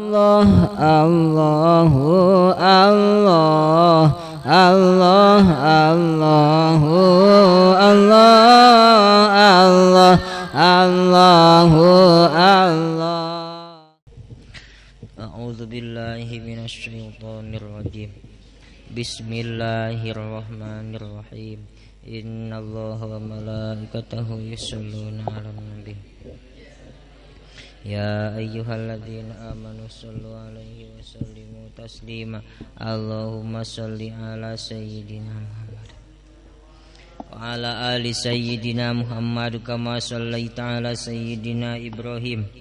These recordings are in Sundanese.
Allah Allahu Allah Allah Allahu Allah Allah Allahu Allah. A'udzu billahi minasy syaithanir rajim. Bismillahirrahmanirrahim. Innallaha wa malaikatahu yusholluna 'alan nabi. Ya ayyuhalladzina amanu shallu 'alaihi wa sallimu taslima. Allahumma shalli 'ala sayyidina Muhammad wa 'ala ali sayyidina Muhammad kama shallaita 'ala sayyidina Ibrahim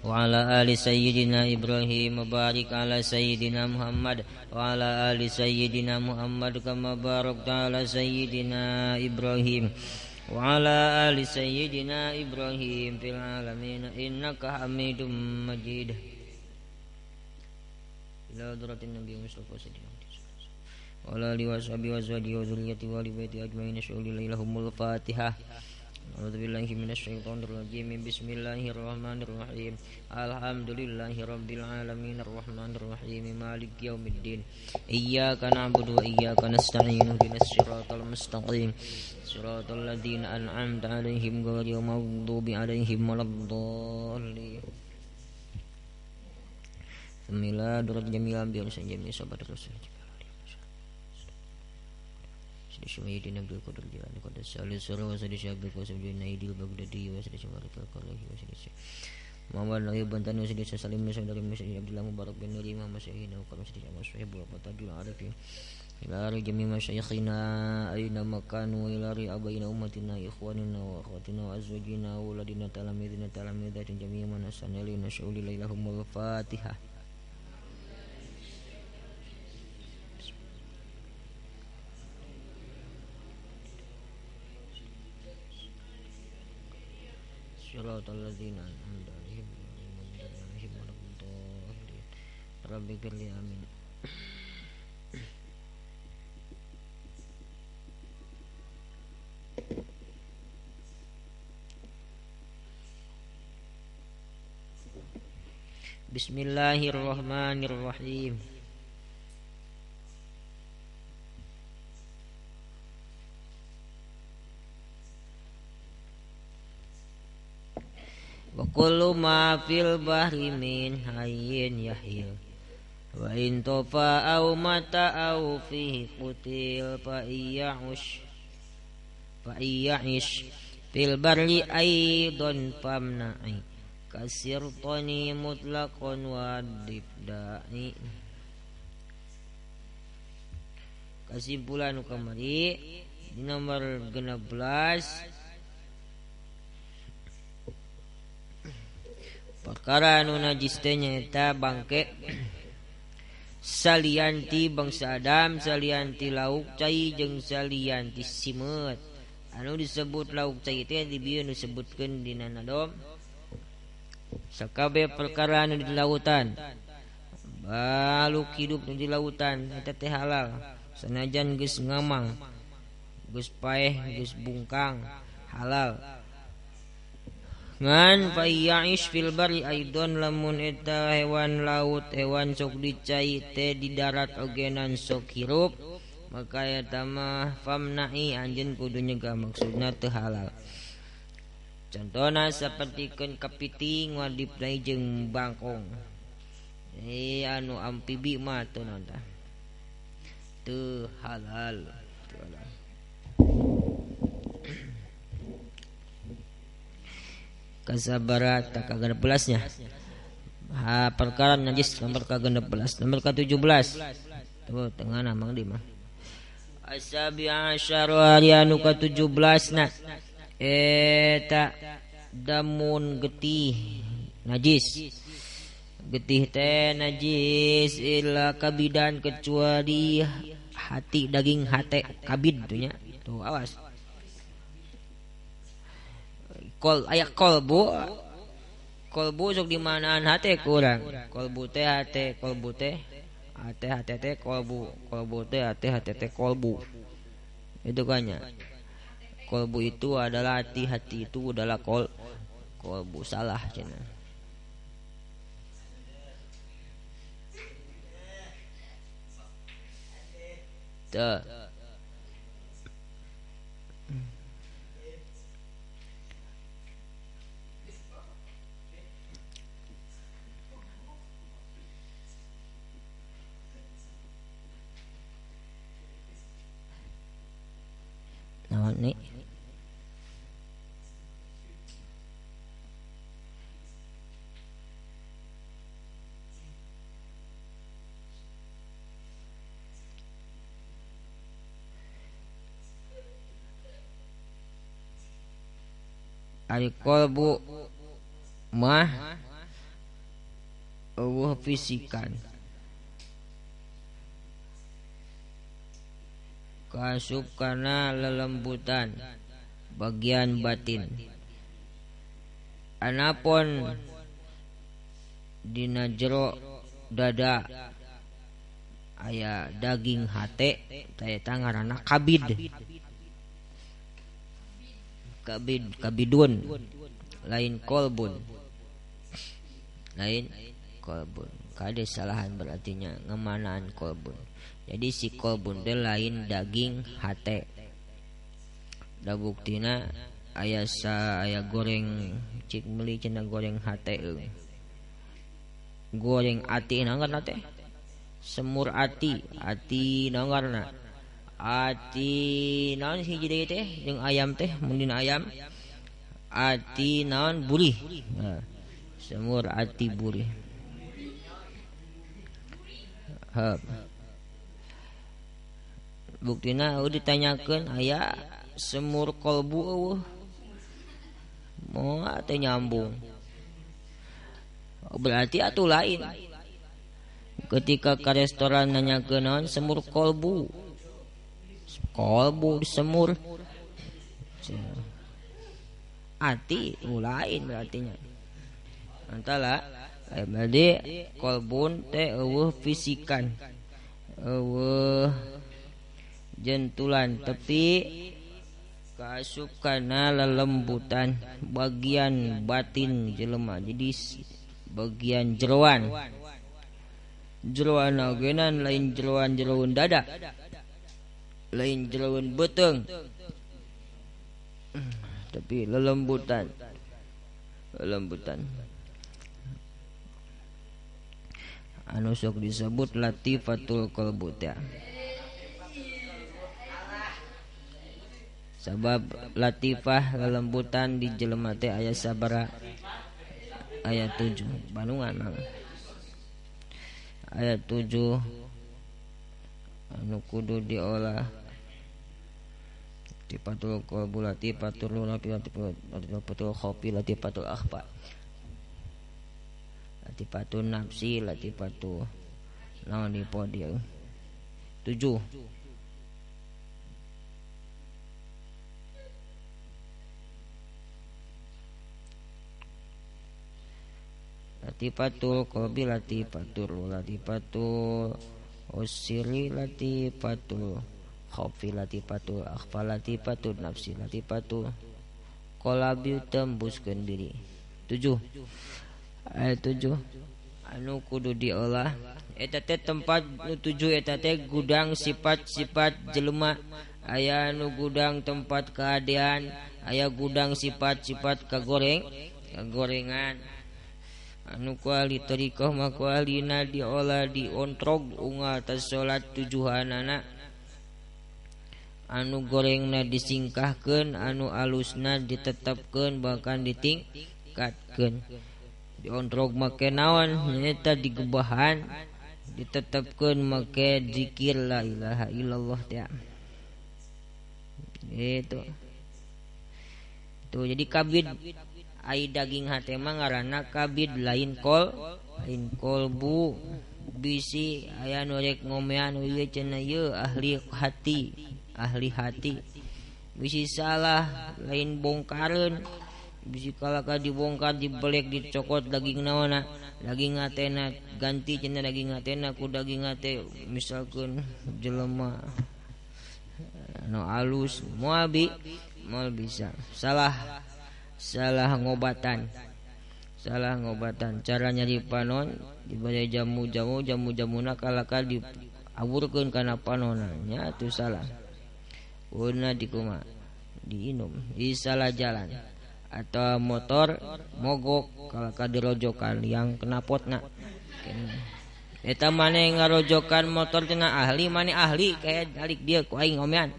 wa 'ala ali sayyidina Ibrahim wa barik 'ala sayyidina Muhammad wa 'ala ali sayyidina Muhammad kama barakta 'ala sayyidina Ibrahim wa 'ala ali sayyidina Ibrahim fil alamin innaka Hamidum Majid. Ila hadratin Nabi Mustafa sallallahu alaihi wasallam wa ala alihi washabihi wa azwajihi wa dzurriyyatihi wa ali baiti ajmain. Syu'ulillahumul Fatihah. A'udzu billahi minasyaitonir rajim. Bismillahirrahmanirrahim. Alhamdulillahi rabbil alamin arrahmanir rahim maliki yaumiddin. Iyyaka na'budu wa iyyaka nasta'in ihdinas siratal mustaqim. Siratal ladzina an'amta 'alaihim ghairil maghdubi 'alaihim waladdallin. Bismillah durut jamil bi jami sahabat Rasul. Syuhidin Abdul Qadir Jilani Qaddas Sali Sura wa Sadi Syabi Qasim Junaidil Baghdadi wa Sadi Syamari Al-Qalahi wa Sadi Muhammad Nabi Bantan wa Sadi Salim Saudari Musa Abdullah Mubarak bin Nuri Muhammad Syahina wa Qasim Sadi Ahmad Syahib wa Tajul Arifin ila jami masyayikhina aina makanu ila abaina ummatina ikhwanina wa akhwatina wa azwajina wa auladina talamidina talamidatin jami'an man asanalina syu'ulillahumul Fatihah. Shiratal ladzina an'amta 'alaihim ghairil maghdubi 'alaihim waladdallin. Rabbighfirli amin. Bismillahirrahmanirrahim. Wa kullu ma fil bahri min hayyin yahil wa in tofa aw mata aw fihi qutil fa iya'ish fil barri aidon famna'i kasirtani mutlaqan wa dibda'i. Kesimpulan kamari di nomor 16 perkara anu najis teh nyaeta bangke salianti bangsa Adam, salianti lauk cai jeung salianti simeut. Anu disebut lauk cai teh di bieu nu disebutkeun dina nadom sakabeh perkara anu di lautan, baluk hidup nu di lautan eta teh halal sanajan geus ngamang, geus paeh, geus bungkang halal. Ngan fa ya'ish fil barri aidon lamun eta hewan laut, hewan sok dicai teh di darat ogenan sok hirup, maka eta mah famna'i anjeun kudu nyegah, maksudna teu halal. Contohna sapertikeun kepiting wadipna jeung bangkong. Anu amfibi mah teu naon tah. Teu halal, teu halal. Kasabara tak ka-16 nya. Ha perkara najis nomor ka-16, nomor ka-17. Tuh tengah mang di mah. Asabi asyaru hari anu ka-17 na. Eta damun getih najis. Getih teh najis illa kabidan kecuali hati daging hate kabid tuh nya. Tuh awas. Kol aya kolbu, kolbu sok dimanaan hate kurang. Kolbu teh hate, kolbu teh hate, hate teh kolbu, kolbu teh hate, hate teh kolbu. Itu kan ya. Kolbu itu adalah hati, hati itu adalah kolbu salah cenah. Teu. Naon nih? Ari kolbu mah eueuh fisikan kaasup kana lelembutan bagian batin. Anapun dina jero dada aya daging hate eta ngaranna kabid. Kabid, kabidun, lain kolbun, lain kolbun. Kade salahan berartinya ngemanaan kolbun. Jadi si kolbun teh lain daging hate. Da buktina aya sa aya goreng cik meuli cenah goreng hate euy. Goreng ati naon ngaranna teh? Semur ati, ati naon ngaranna? Ati naon hiji deui teh jeung ayam teh mun dina ayam ati naon burih. Nah, semur ati burih. Heup. Buktina eueuh ditanyakeun aya semur kolbu eueuh. Moal teh nyambung. Berarti atuh lain. Ketika ka restoran nanyakeun naon semur kolbu. Kolbu semur ati lain berartinya. Antara berarti kolbun teh eueuh fisikan, eueuh jentulan, tapi kaasup kana lelembutan bagian batin jelema. Jadi bagian jeroan, jeroan ogenan lain jeroan jeroan dada, lain jeroan beuteung, tapi lelembutan, lelembutan anu sok disebut latifatul qalbu teh. Sabab latifah lelembutan di jelema teh aya sabara, aya 7 Bandungan mah aya 7 anu kudu diolah. Latifatul qalbu, latifatul latifatul khofi, latifatul akhfa, latifatul nafsi, latifatul naon di podi 7. Latifatul qalbi, latifatul, latifatul usiri, latifatul khofi, latifatul akhfa, latifatul nafsi, latifatul qalabi, tembuskeun diri. 7. Ayat 7 anu kudu diolah eta teh tempat nu 7 eta teh gudang sifat-sifat jelema. Aya anu gudang tempat keadean, aya gudang sifat-sifat kagoreng, kagorengan. Anu kuali thariqah mah kualina diolah diontrog unggal tas salat tujuhanana. Anu gorengna disingkahkeun, anu alusna ditetepkeun bahkan ditingkatkeun. Diontrog make naon nyaeta digebahan, ditetepkeun make zikir la ilaha illallah teh. Itu. Tuh jadi kabid ai daging hate mah ngaranna kabid lain kol, lain kolbu. Bisi aya nu rek ngomean ieu cenah ieu ahli hati, ahli hati. Bisi salah lain bongkareun, bisi kalaka dibongkar dibelek dicokot daging naonna, daging hatena ganti cenah daging hatena ku daging hate misalkeun jelema anu alus moal bi moal bisa. Salah, salah ngobatan, salah ngobatan. Cara nyari panon dibere jamu-jamu, jamu-jamuna kalaka di Aburkeun kana panonna nya atuh salah. Una dikumaha diinum di salah jalan atau motor mogok kalau kadirojokan yang knalpotna. Eta maneh ngarojokan motor cenah ahli maneh ahli kayak alik dia ku aing ngomean.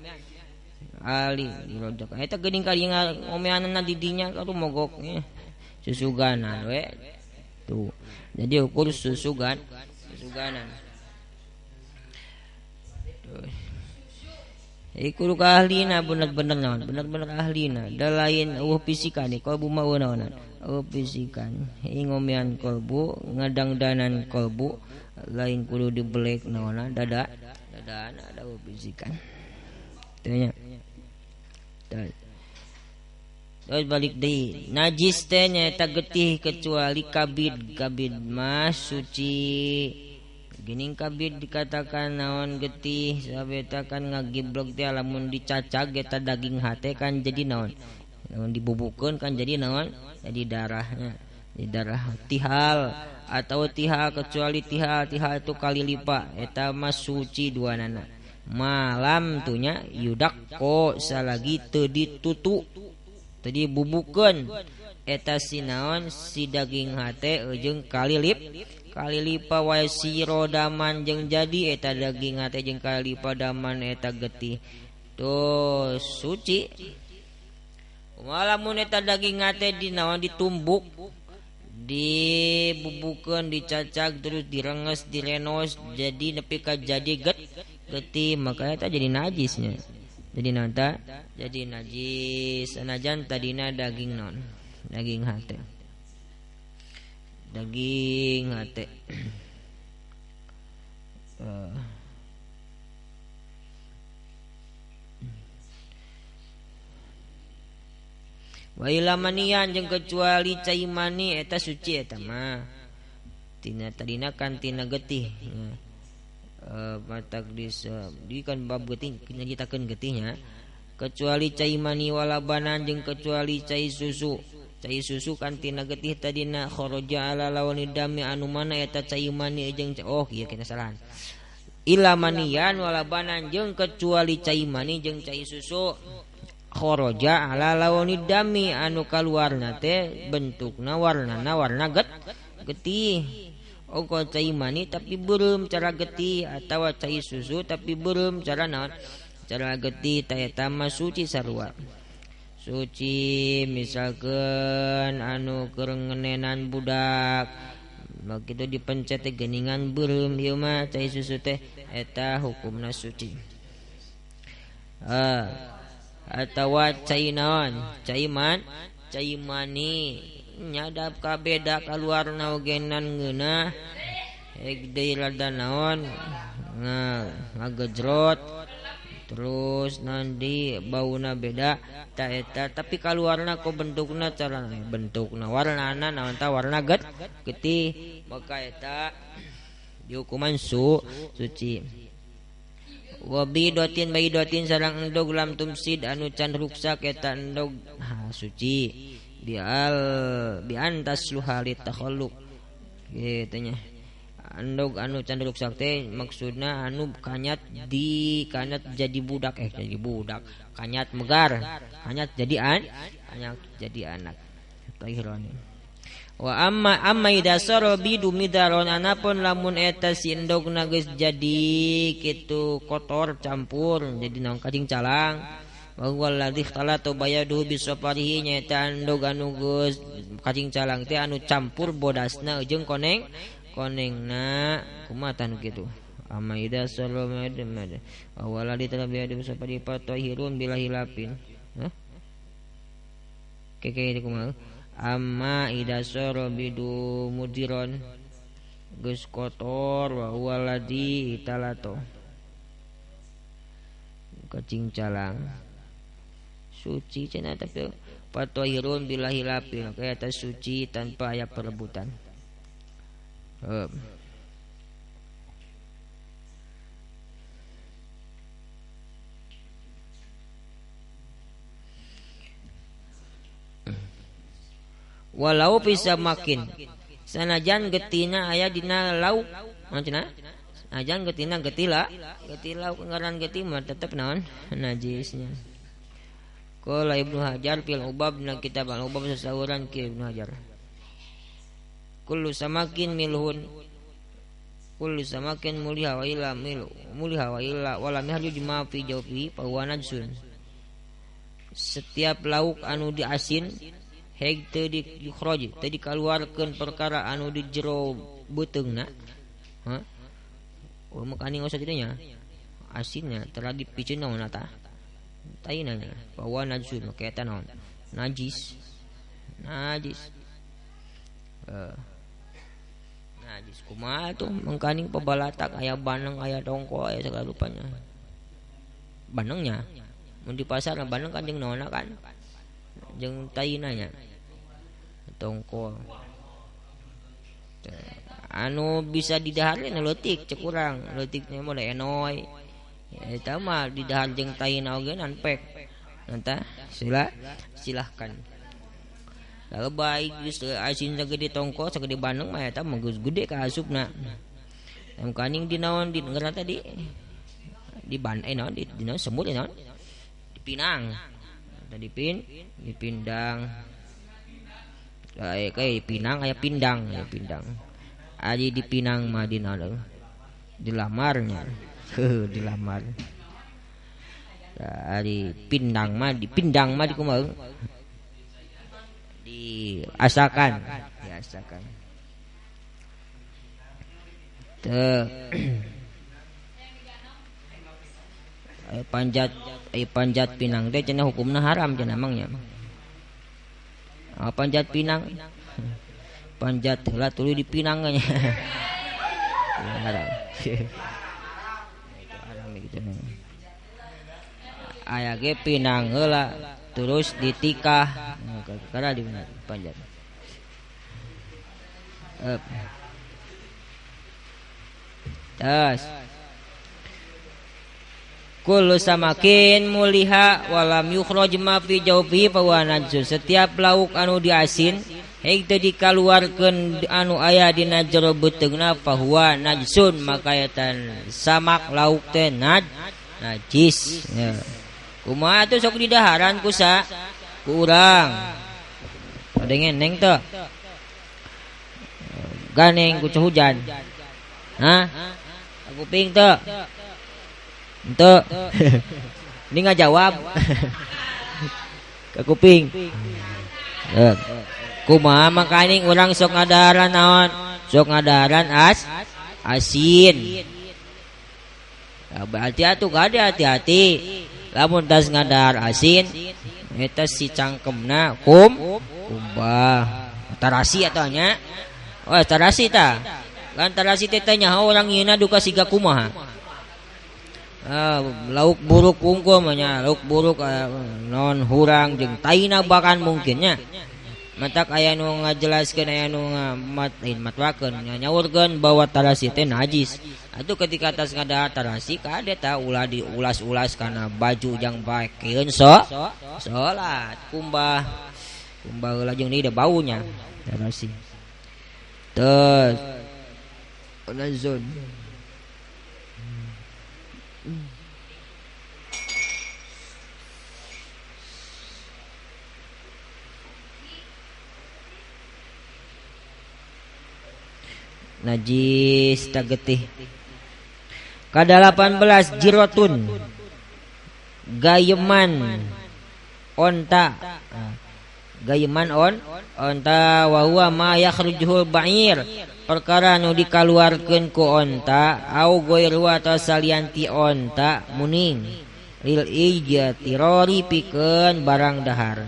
Ahli dirojokan. Eta geuning kali ngomeanna di dinya kalau mogok susuganan we. Tuh. Jadi ukur susuganan. Tuh. Iku ka ahlina bener-bener naon, bener-bener ahlina. Da lain eueuh fisika nih kalbu mah naonan. Eueuh fisikan. Ngomean kalbu, ngadangdanan kalbu, lain kudu dibelek naonan dada. Dadana ada eueuh fisikan. Teu nya. Terus balik deui. Najis teh nyaeta getih kecuali kabid, kabid mah suci. Geuning kabid dikatakan naon getih sabab eta kan ngagiblog teh lamun dicacag eta daging hate kan jadi naon. Lamun dibubukeun kan jadi naon? Jadi darahnya. Jadi darah tihal atau tihal kecuali tihal, tihal itu kali lipa eta mah suci duanana. Malam tuh nya yudak ko salagi teu ditutu teu dibubukeun eta si naon si daging hate jeung kali lip kali lipa wae siro daman jeung jadi eta daging hate jeung kali lipa daman eta getih tuh suci. Walamun eta daging hate dinaon ditumbuk dibubukeun dicacag terus direnges direnos jadi nepi ka jadi getih maka eta jadi najisnya. Jadi nanta jadi najis sanajan tadina daging non daging hate. Daging hate. Wa ila manian jeung kecuali cai mani eta suci eta mah. Tina tadina kan tina getih. Matak di kan bab getih nyaritakeun getihnya. Kecuali cai mani walabanan jeung kecuali cai susu. Cai susu kan tina getih tadina kharaja ala lawani dami anu mana eta cai mani jeung oh ieu kita salahan. Ila manian walabanan jeung kecuali cai mani jeung cai susu kharaja ala lawani dami anu kaluarna teh bentukna warnana warna getih. Oh cai mani tapi beureum cara getih atawa cai susu tapi beureum cara naon? Cara getih ta eta mah suci sarua. Suci misalkan anu keur ngenenan budak begitu dipencet teh geuningan beureum ieu mah cai susu teh eta hukumna suci. Atawa cai naon? Cai man, cai mani nyadap kabeda kaluarna ogenan ngeunah ek deui rada naon ngagejrot terus nanti bauna beda ta eta tapi kaluarna ko bentukna cara bentukna warnana naon ta warna getih maka eta dihukuman suci. Wa bidotin baidotin sareng endog lam tumsid anu can ruksak eta endog suci bial biantas luhalit takhalluq kitu nya. Endog anu can ruksak teh maksudna anu kanyat di kanyat jadi budak jadi budak kanyat megar kanyat jadi kanyat jadi anak tahirani. Wa amma idza sara bidu midaron anapun lamun eta si endogna geus jadi kitu kotor campur jadi naon kacing calang wa huwa alladzi ikhtalata bayaduhu bisafarihi nyaeta endog anu geus kacing calang teh anu campur bodasna jeung koneng konengna kumaha tah nu kitu amma idza sara mad wa huwa alladzi ikhtalata bisafarihi fatahirun bila hilafin hah keke kumaha amma idza sara bidu mudiron geus kotor wa huwa alladzi italato kacing calang suci cenah tapi fatahirun bila hilafin maka eta suci tanpa aya perebutan. Walau bisa makin sanajan getina aya dina lauk cenah Najan getina getila, getila ngaran getih mah tetep naon najisnya. Qala Ibnu Hajar fil Ubab na kitab Al Ubab sasauran ki Ibnu Hajar. Kullu samakin milhun kullu samakin muliha wa illa mil muliha wa illa wala mihaju juma fi jawfi fa huwa najsun. Setiap lauk anu diasin heg teu diukhraj teu dikaluarkeun perkara anu di jero beuteungna. Ha? Oh makaning usah kitu nya. Asinnya telah dipiceun naon tah? Taina nya bahwa najsun maka eta naon? Najis. Najis. Najis kumaha tuh mangkaning pabalatak aya baneng aya dongko aya segala rupanya. Banengnya mun di pasar baneng kan jeung naonna kan? Jeung taina nya. Tongkol. Anu bisa didaharnya leutik cek urang, leutiknya mah da enoy. Eta mah didahar jeung taina oge nanpek. Nanta sila silahkan. Lalu baik geus asin sagede tongkol sagede bandeng mah eta mah geus gede ka asupna. Makaning di naon di ngaran tadi di ban naon di naon semut naon di pinang. Tadi pin dipindang. Kayak pinang aya pindang, aya pindang. Aji di pinang mah di naon dilamarnya. Heuh dilamar. Ari pindang mah di pindang mah di kumaha? Diasakan, diasakan. Teu panjat pinang teh cenah hukumna haram cenah mang nya. Panjat pinang. Panjat heula tuluy dipinang nya. Haram. Gitu. Aya ge pinang heula terus ditikah karena di panjat. Terus kullu samakin muliha walam yukhraj ma fi jawfi fa huwa najsun. Setiap lauk anu diasin heg teu dikaluarkeun anu aya dina jero beuteungna fa huwa najsun maka eta samak lauk teh najis. Ya. Kumaha atuh sok didaharan ku sa ku urang. Padengen neng teu. Ganeng ku hujan. Hah? Kuping teu? Henteu. Ini ngajawab. Ka kuping. Kumaha makaning urang sok ngadaharan naon? Sok ngadaharan asin. Ya, berarti atuh kade hati-hati. Lamun tas ngadahar asin eta si cangkemna kumbah. Tarasi atuh nya. Oh, tarasi tah. Kan tarasi teh teh nyaho urang ngieuna duka siga kumaha. Lauk buruk kungkul mah nya, lauk buruk non hurang jeung taina bahkan mungkinnya. Matak aya nu ngajelaskeun aya nu matwakeun nyaurkeun bahwa tarasi teh najis. Atuh ketika tas ngadahar tarasi kade tah ulah diulas-ulas kana baju jang baekeun salat kumbah. Kumbah heula jeung deui da baunya tarasi. Terus najsun. Najis tagetih. Kada 18 jirotun gayeman onta. Gayeman onta wa huwa ma yakhrujuhul ba'ir perkara nu dikaluarkeun ku onta au goiru atau salianti onta muning lil ijtirori pikeun barang dahar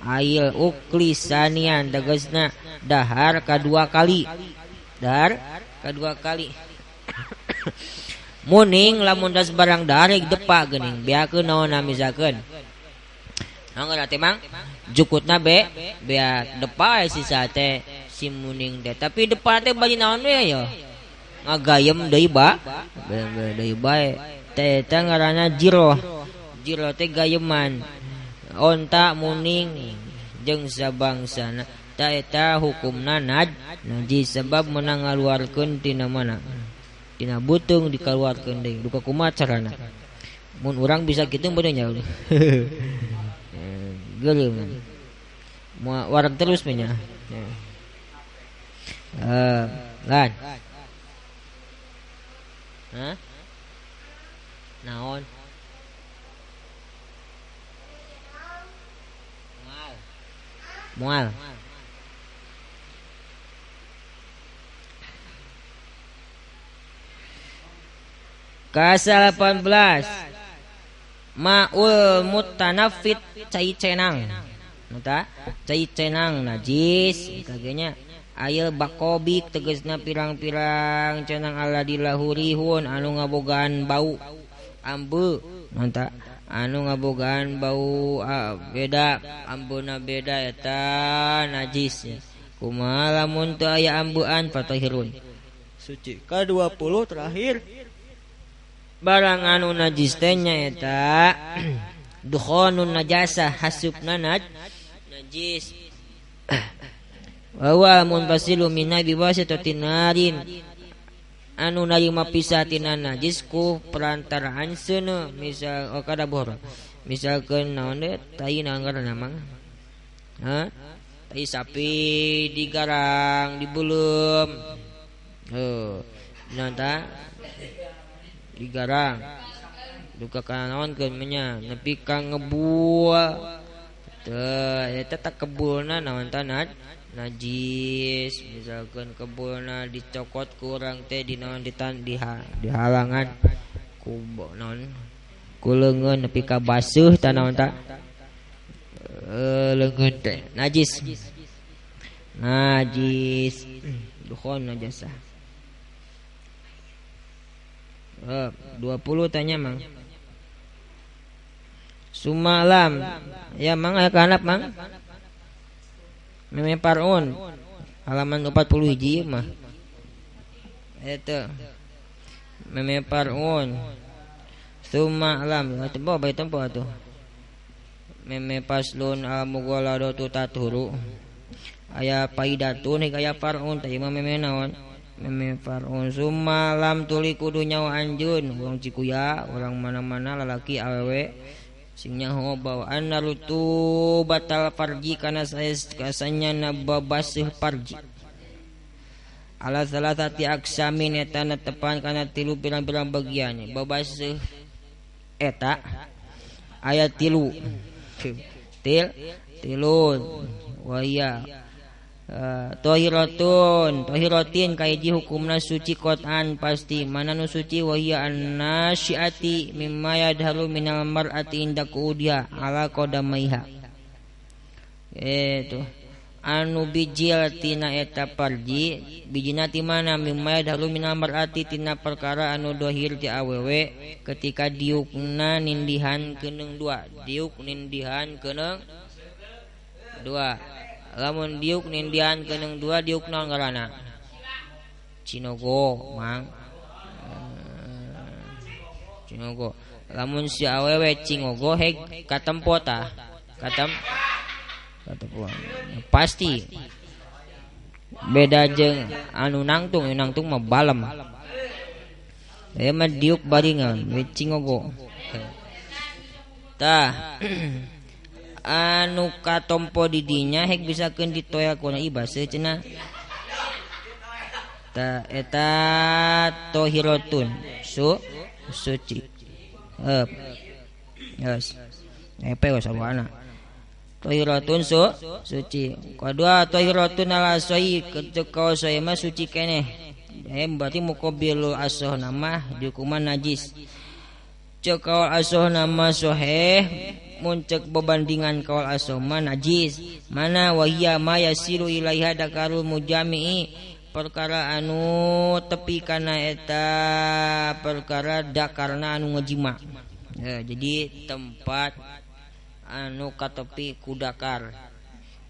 ail ukli sanian tegasna dahar kadua kali. Dahar kedua kali. Muning lamun das barang dahar depa geuning beakeun naon misalkeun. Naon teh mang jukutna be beak depa sisa teh si muning teh tapi depa teh bari naon we ya ngagayem deui ba deui bae teh eta ngaranna jiroh. Jiroh teh gayeman onta muning jeung sabangsana. Ta eta hukumna najis sebab menang ngaluarkeun tina mana Tina butung dikeluarkeun deui. Duka kumaha carana? Mun urang bisa kitu meureun nya. Geureum. Moal wareg terus nya. Lan. Hah? Naon? Mual. Kasa 18 Ma'ul mutanafit cai cenang. Nta cai cenang najis kagenya aya bakobik tegesna pirang-pirang cenang ala dilahurihun anu ngabogaan bau ambe nta anu ngabogaan bau beda ambuna beda eta najis kumaha lamun teu aya ambean fatahirun suci. Ka-20 terakhir barang anu najis teh nyaeta dukhonun najasah hasupna najis wa huwa munfasilu minna biwasitatin narin anu narima pisah tina najis ku perantaraan seuneu misal oh kada bohor misalkeun naon deui tai naon ngaranna mang ha tai sapi digarang dibeuleum heuh naon ta digarang duka kana naon keun nya nepi ka ngebul teu eta teh kebulna naon ta najis misalkan kebulna dicokot kurang teh di naon ditan di halangan ku naon ku leungeun nepi ka baseuh ta naon ta leungeun teh najis najis dukhon najasah 20 tanya mang sumalam ya mang aya ka handap mang Meme parun halaman 40 hiji mah eta meme parun summa lam tempo bae tempo atuh meme paslon al mughaladatu taturu aya paidatun aya parun teh mah meme naon meme parun summa lam tuli kudu nyawa anjeun urang Cikuya urang mana-mana lalaki awewe sing nyaho bahwa anna rutubatal farji kana kasanya nababaseuh farji ala salasati aksamin eta netepan kana tilu pirang-pirang bagian babaseuh eta aya tilu tilu wa hiya tohiratun tohiratin kaiji hukumna suci qot'an pasti mana nu suci wa hiya annasyiati mimma yadharu minal mar'ati inda qu'udiha ala qadamaiha itu anu bijil tina eta parji bijina ti mana mimma yadharu minal mar'ati tina perkara anu dohir ti awewe ketika diukna nindihan keneung dua diuk nindihan keneung dua lamun diuk nindihan keneung dua diuk naon ngaranna cinogo mang cinogo lamun si awewe cingogo heg katempo tah katempo pasti beda jeung anu nangtung nangtung mah balem ieu mah diuk baringan we cingogo tah anu katompo didinya hek bisakeun ditoel kuna ibaseuh cenah ta eta tohiratun suci yes epe sawana tohiratun suci kadua tohiratun ala soi kecekau soi mah suci keneh berarti muqabilul asoh nama dihukuman najis cekau asoh nama soheh muncek bebandingan kaul asoma najis mana wahia ma yasiru ilaiha dakarul mujami'i perkara anu tepi kana eta perkara dakarna anu ngejima ya, jadi tempat anu katepi kudakar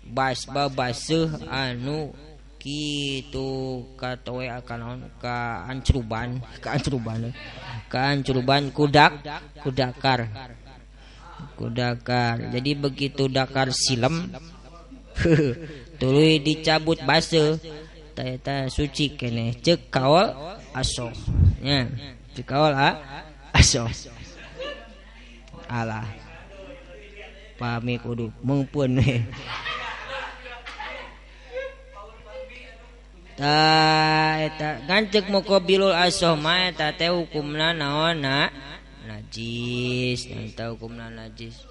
basba baseuh anu kitu katoe akan ka ancruban kudak kudakar kudakar. Jadi begitu dakar silem tuluy dicabut baseuh ta eta suci keneh ceuk kaol asoh. Nya cekawal asoh. Alah. Pami kudu mungpun we. Ta eta ngancek muqabilul asoh mah eta teh hukumna naonna najis, eta hukumna najis.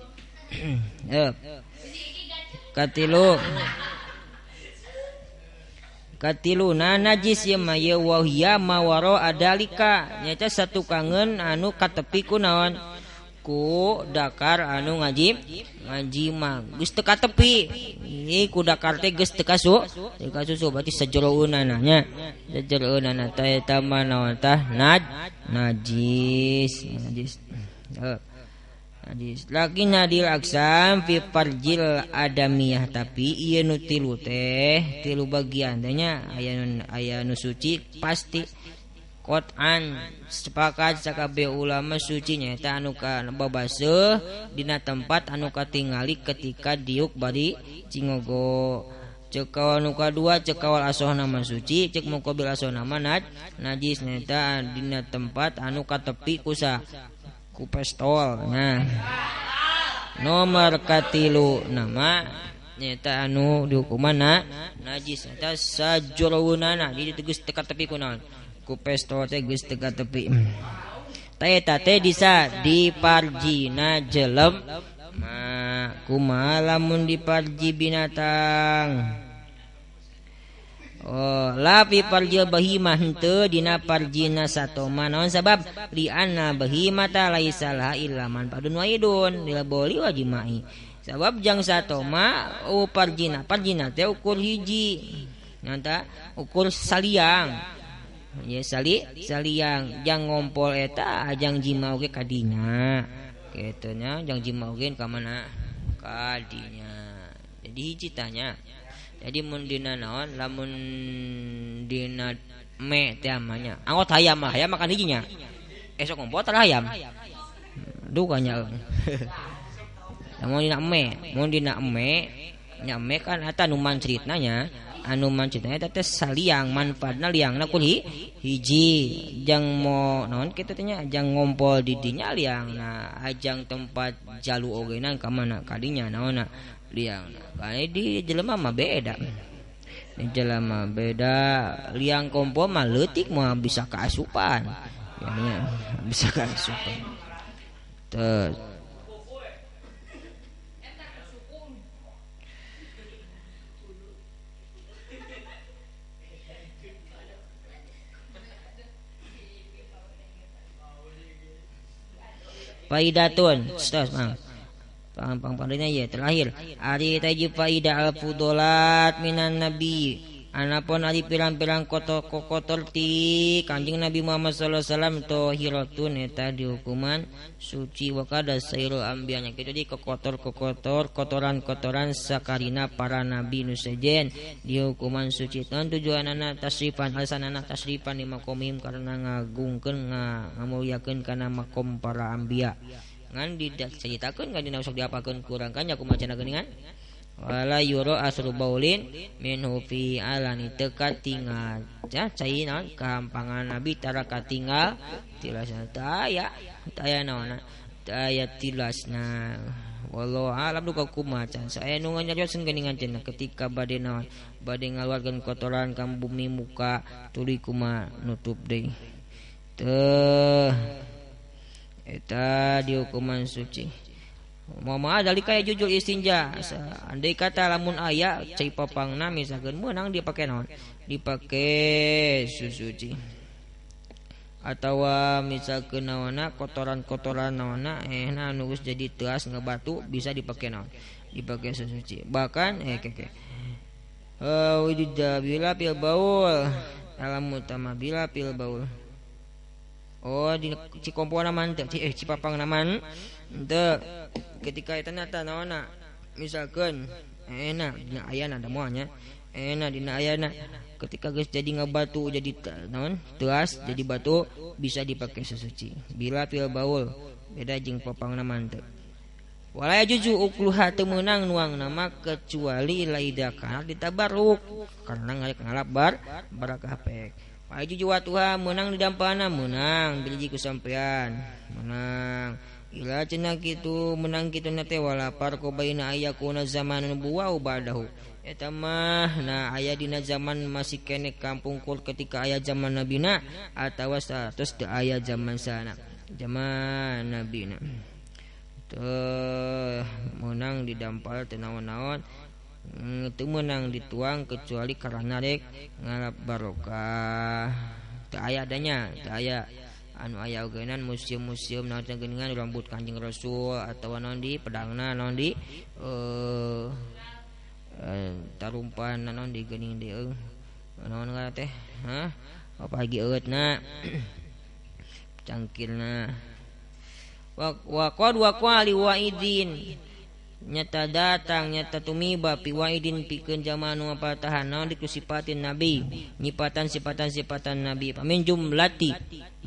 Katilu na najis ieu mah ye wa hiya ma wara adalika nyaeta satukangeun anu katepi ku naon ku dakar anu ngajima geus teu katepi ieu ku dakar teh geus teu kasusu berarti sajeroeunana nya sajeroeunana teh eta mah naon tah najis najis najis lagi nadil aksam fi farjil adamiyah tapi ieu nu tilu teh tilu bagian teh nya aya nu suci pasti qot'an sepakat sakabeh ulama suci nyaeta anu ka babaseuh dina tempat anu katingali ketika diuk bari cingogo. Ceuk kawal nu kadua ceuk kawal asoh nama suci ceuk muqabil asoh nama najis nyaeta dina tempat anu katepi ku pestol. Nah nomor katilu nama nyaeta anu dihukuman najis nyaeta sajoroweunana jadi tegas teu katepi ku naon ku pestol teh geus teu katepi. Ta eta teh bisa diparjina jelema kumaha lamun diparji binatang. Oh, la fi parjil bahimah henteu dina parjina satoma naon sabab li anna bahimata laisa laha illa manfaatun wahidun lil bauli wa jima'i. Sabab jang satoma parjina parjina teh ukur hiji nyata ukur saliang. Ya saliang jang ngompol eta ajang jima oge kadinya. Kitu nya jang jima oge ka mana kadinya. Jadi hiji tanya. Jadi mun dina naon lamun dina me teh amanya. Anggot hayam mah hayam makan hijinya. Esok ngompol tara hayam. Dukanya. Lamun dina me, mun dina me nya me kan eta nu mancritna nya. Anu mancitna eta teh saliang manfaatna liangna kur hiji jang mo naon kitu teh nya jang ngompol di dinya liangna ajang tempat jalu oge na ka mana kadinya naonna liangna kae di jelema mah beda di jelema beda liang kompol mah leutik mah bisa kaasupan ya nya bisa kaasupan teu. Faidatun, stos mang. Pang pandainya ya terakhir. Ari taji faidah al fudolat minan nabi. Anapun ari pirang-pirang kotor ti Kanjeng Nabi Muhammad sallallahu alaihi wasallam tohiratun eta dihukuman suci wa kada sairul anbiya. Kitu di kotor-kotor kotoran-kotoran sakarina para nabi nu sejen dihukuman suci. Tan tujuanana tasrifan alasanana tasrifan di makomim karena ngagungkeun ngamuliakeun kana makom para anbiya. Ngan diceritakeun kan dina sok diapakeun kurang kan nya kumaha cenah geuningan. Wala yuro asru baulin minhu fi alani teu katingal ya cai naon kahampangan nabi tara katingal tilasna taya taya naonna taya tilasna wallahu alam duka kumaha can saya nu nganyarioskeun geuningan cenah ketika bade naon bade ngaluarkeun kotoran ka bumi muka tuluy kumaha nutup deui teu eta dihukuman suci. Mama dalika ya jujur istinja. Andai kata lamun aya cai papangna misalkeun meunang dipake naon? Dipake susuci. Atawa misalkeun naonna kotoran-kotoran naonna nah anu geus jadi teas ngebatu bisa dipake naon? Dipake susuci. Bahkan keke. Wujud bila pil baul. Alam utama bila pil baul. Oh di Cikompona man teu Cipapangna man teu ketika eta nata naonna misalkeun enak dina ayana da moal nya enak dina ayana ketika geus jadi ngabatu jadi naon teas jadi batu bisa dipake sesuci bila pil baul beda jeung papangna man teu wala juju ukluha teu meunang nuang nama kecuali laida kana ditabaruk karena ngalap barakah pek. Aju juwatuha meunang didampana meunang biliji ku sampean meunang ila cenah kitu meunang kitu na teh wala farqa baina ayakuna zaman nubuwah ba'dahu eta mah nah aya dina zaman masih kene kampungkur ketika aya zaman nabina atawa satos teu aya zaman sana zaman nabina teu meunang didampal teu naon-naon teu meunang dituang kecuali karena rek ngalap barokah teu aya adanya teu aya anu aya ogenan museum-museum naon teh geuningan rambut Kanjeng Rasul atawa naon di pedangna naon di tarumpan naon di geuning di naon ngaran teh hah apalagi eueutna cangkirna wa qad wa qali wa'idin nyata datang nyata tumiba piwaidin pikeun jalma anu ngapatahan naon dikusipatin nabi nyipatan sipatan-sipatan nabi pamin jumlati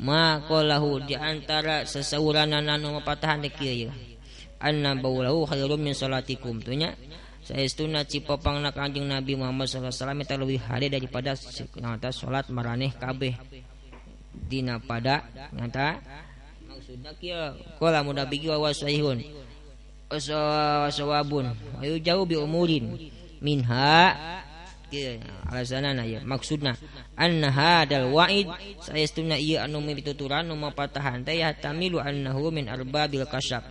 ma qalahu di antara sasauranana anu ngapatahan teh kieu ye anna baulahu khairum min salatikum tu nya saestuna cipapangna Kanjeng Nabi Muhammad sallallahu alaihi wasallam eta leuwih hade daripada nyata salat maraneh kabeh dina pada nyata maksudna kieu qala mudabigi wa sahihun sawabun ayu jauh bi umurin minha alasanana ya maksudna anna hadal wa'id saestuna ieu anu mipituturan nu mapatahan teh ya tamilu annahu min arbabil kasyaf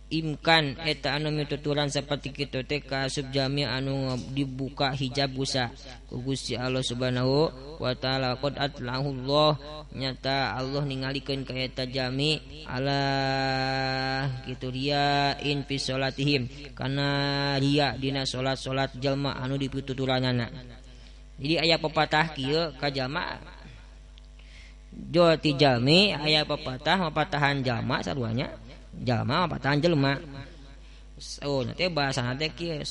imkan eta anu mituturan saperti kitu teh kaasup jami anu dibuka hijab gusa ku Gusti Allah Subhanahu wa taala qad atlahu Allah nyata Allah ningalikeun ka eta jami ala kitu riya in fi salatihim kana riya dina salat-salat jalma anu dipituturanana. Jadi aya pepatah kieu ka jalma jo ti jalmi aya pepatah mapatahan jalma saruanya jalma patahan jelema. Oh nanti bahasana teh kieu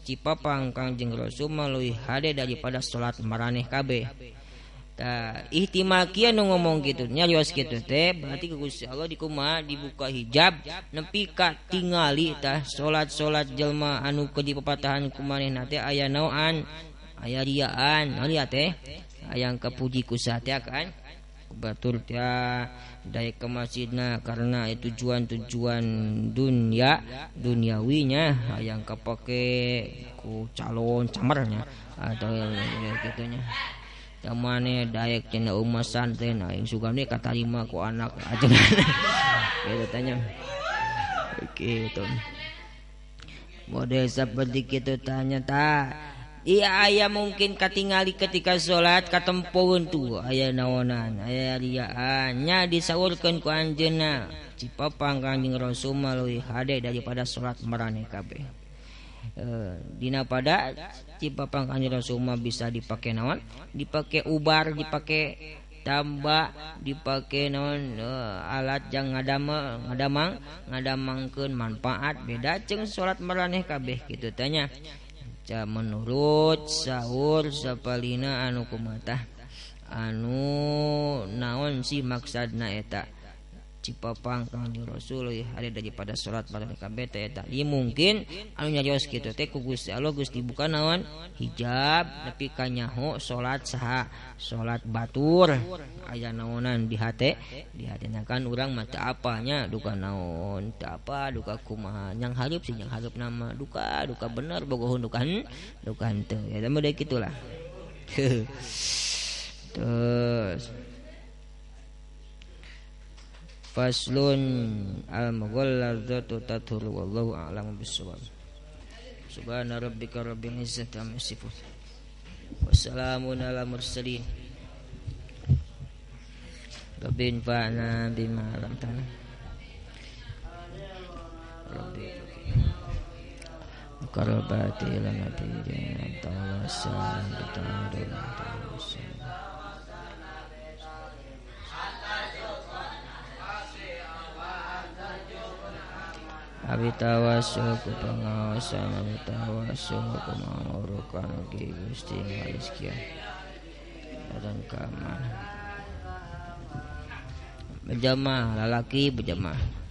cipapang Kangjeng Rasul mah leuwih hade daripada salat maraneh kabeh. Tah ihtimal kieu nu ngomong kitu nyarios kitu teh berarti ku Gusti Allah dikumaha dibuka hijab nepi ka tingali tah salat-salat jelema anu keur dipapatahan ku manehna teh aya naoan aya riaan naon ria teh hayang kapuji ku saha kan batur teh daek ke masjidna karena itu tujuan-tujuan dunia duniawinya hayang kapake ku calon camarnya atau gitunya tamane daek cenah umat santen aing sugane katarima ku anak aja gitu tanya gitu model seperti kitu tanya ta iya aya mungkin katingali ketika salat katempoeun tuh aya naonan aya riaan nya disaurkeun ku anjeunna cipapang Kanjeng Rasul mah leuwih hade daripada salat maraneh kabeh. Dina pada cipapang Kanjeng Rasul mah bisa dipake naon dipake ubar dipake tambah dipake naon alat jang ngadamang ngadamangkeun manfaat beda jeung salat maraneh kabeh kitu tanya. Menurut sahur sapalina anu kumatah anu naon si maksadna eta cipapang Kangjeng Rasul leuwih hade daripada salat maraneh kabeh teh eta. Ieu mungkin anu nyarios kitu teh ku Gusti Allah geus dibuka naon hijab nepi ka nyaho salat saha salat batur aya naonan di hate di hatena kan urang mah teu apanya duka naon teu apa duka kumaha nyang hareup sih nyang hareup nama duka duka bener bogohun duka duka henteu ya mah deui kitulah. Terus faslun al-mughallazatu tathuru wallahu a'lamu bissawab. Subhana rabbika rabbil izzati amma yasifun. Wassalamun ala mursalin. Rabbi infa'na bima 'allamtana. Rabbi qarabati ila nabiyina tawassalam bi Abi tawasul ku pengawasan abi tawasul ku mangurukan ugi Gusti ngalizkia dan keamanan. Berjamaah lalaki berjamaah.